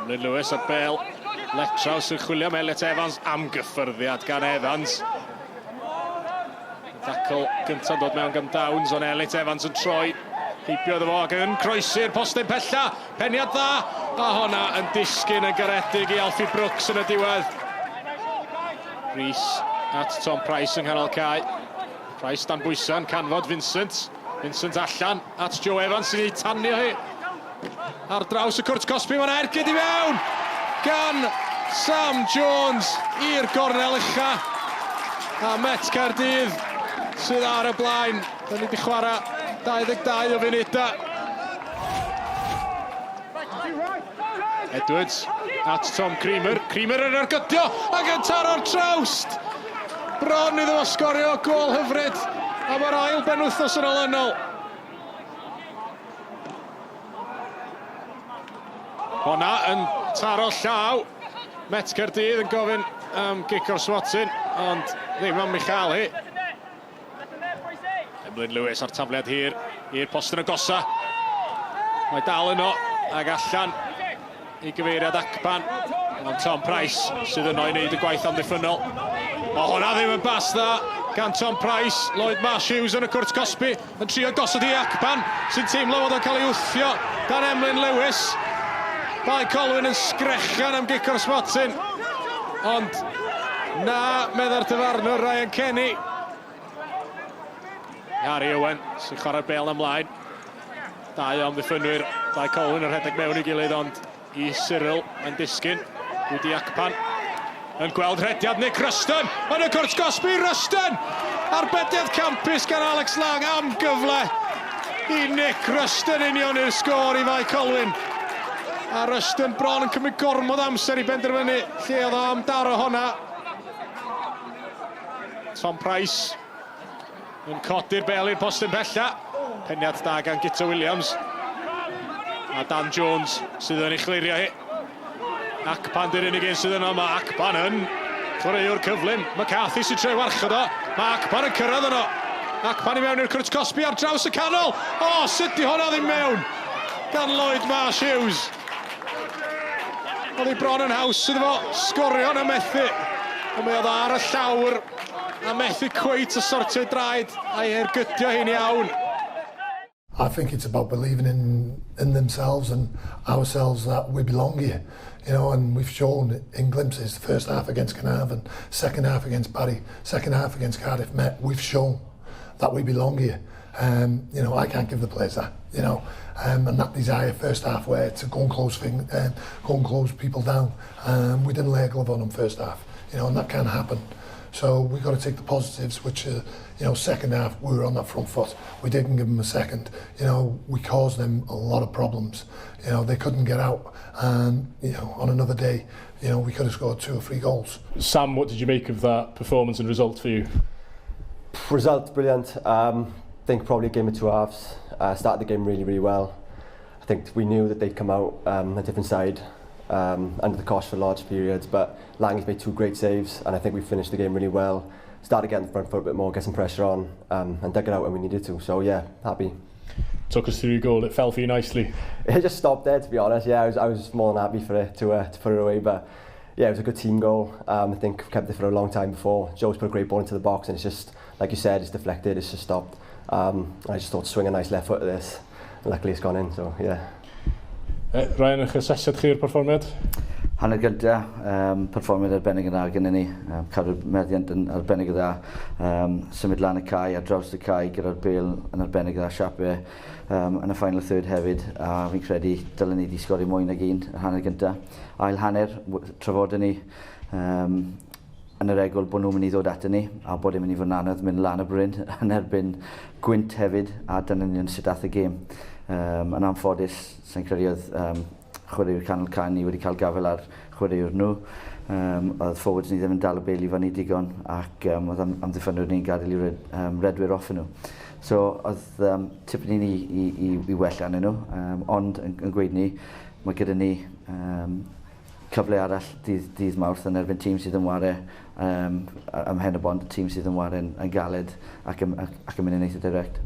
Emlyn Lewis a'r bel. Letraws yn chwilio am Elliot Evans. Am gyffyrddiad gan Evans. Tacl gyntaf dod mewn gan Downs, ond Elliot Evans yn troi. Heibio iddo fo ac yn croesi'r postyn pella. Peniad dda, a honna yn disgyn yn garedig i Alfie Brooks yn y diwedd. Rees at Tom Price yng nghanol cae. Price dan bwysau yn canfod Vincent. Vincent allan at Joe Evans sy'n ei tanio hi. Ar draws y cwrt cosbi, mae'n ergyd i mewn gan Sam Jones i'r gornel ucha. A Met Caerdydd sydd ar y blaen. Da ni wedi chwarae 22 o funudau. Edwards at Tom Creamer. Creamer yn ergydio ac yn taro'r trawst! Bron iddo fo sgorio gôl hyfryd am yr ail benwythnos yn olynol. Honna yn taro llaw. Met Caerdydd yn gofyn am gic o'r swatyn, ond ddim am ei chael hi. Emlyn Lewis a'r tafliad hir i'r postyn agosa. Mae dal yno ag allan i gyfeiriad Akpan. Ond Tom Price sydd yno i wneud y gwaith amddiffynnol. O, hwnna ddim yn bas dda gan Tom Price. Lloyd Marsh Hughes yn y cwrt cosbi yn trio gosod i Akpan sy'n teimlo fod o'n cael ei wthio gan Emlyn Lewis. Bae Colwyn yn sgrechan am gic o'r smotyn. Ond na, meddai'r dyfarnwr Ryan Kenny. Harry Owen sy'n chwarae'r bel ymlaen. Dau o amddiffynwyr, Bae Colwyn yn rhedeg mewn i gilydd, ond i Cyril yn disgyn. Wedi Akpan yn gweld rhediad Nick Ruston yn y cwrt gosbi. Ruston! Arbediad campus gan Alex Lang am gyfle i Nick Ruston unioni'r sgôr i Fae Colwyn. A Ruston bron yn cymryd gormod amser i benderfynu lle oedd o am daro honna. Tom Price yn codi'r bel i'r postyn pella. Peniad da gan Guto Williams. A Dan Jones sydd yn ei chlirio hi. Akpan di'r unig un sydd yno. Mae Akpan yn chwaraewr cyflym. McCarthy sy'n treu warchod o. Mae Akpan yn cyrraedd yno. Akpan i mewn i'r cwrt cosbi ar draws y canol. O, sut di hwnna ddim mewn? Gan Lloyd Marsh Hughes. Oedd hi bron yn haws iddo fo sgorio na methu. Ond mae oedd ar y llawr a methu cweit o sortio'i draed a'i ergydio hi'n iawn. I think it's about believing in in themselves and ourselves that we belong here. You know, and we've shown in glimpses the first half against Carnarvon, second half against Barry, second half against Cardiff Met, we've shown that we belong here. Um, you know, I can't give the players that, you know, um, and that desire first half where to go and close thing, um, go and close people down. Um, we didn't lay a glove on them first half, you know, and that can happen. So we've got to take the positives, which, uh, you know, second half, we were on that front foot. We didn't give them a second. You know, we caused them a lot of problems. You know, they couldn't get out. And, you know, on another day, you know, we could have scored two or three goals. Sam, what did you make of that performance and result for you? Result, brilliant. Um, think probably a game of two halves. Uh, started the game really, really well. I think we knew that they'd come out um, a different side um, under the cosh for large periods, but Langy's made two great saves, and I think we finished the game really well. Started getting the front foot a bit more, get some pressure on, um, and dug it out when we needed to. So yeah, happy. Took us through your goal. It fell for you nicely. It just stopped there, to be honest. Yeah, I was, I was more than happy for it to, uh, to put it away, but yeah, it was a good team goal. Um, I think we've kept it for a long time before. Joe's put a great ball into the box, and it's just, like you said, it's deflected, it's just stopped. Um, I just thought swing a nice left foot at this. And luckily it's gone in, so yeah. Uh, Ryan, eich asesiad chi o'r perfformiad? Hanner gynta, um, perfformiad arbennig yn dda gyda ni, um, cadw'r meddiant yn arbennig yn dda, um, symud lan y cae ar draws y cae gyda'r bel yn arbennig dda, siape um, yn y final third hefyd, a fi'n credu dylen ni wedi sgori mwy nag un yr hanner gynta. Ail hanner, trafodon ni um, yn yr egwyl bod nhw'n mynd i ddod ato ni a bod e'n mynd i fod yn anodd mynd lan y bryn yn erbyn gwynt hefyd a dyna'n union sut ath y gêm. Um, yn anffodus, sa'n credu oedd um, chwaraewyr canol cae ni wedi cael gafael ar chwaraewyr nhw. Um, oedd forwards ni ddim yn dal y bel i fyny digon ac um, oedd am, amddiffynwyr ni'n gadael i red, um, redwyr off nhw. So oedd um, tipyn i ni i, i, i wella arnyn nhw, um, ond yn, yn gweud ni, mae gyda ni um, cyfle arall dydd, dydd Mawrth yn erbyn tîm sydd yn ware um, ym Mhen y Bont, tîm sydd yn ware yn, yn galed ac yn, ac, ac yn mynd yn eitha direct.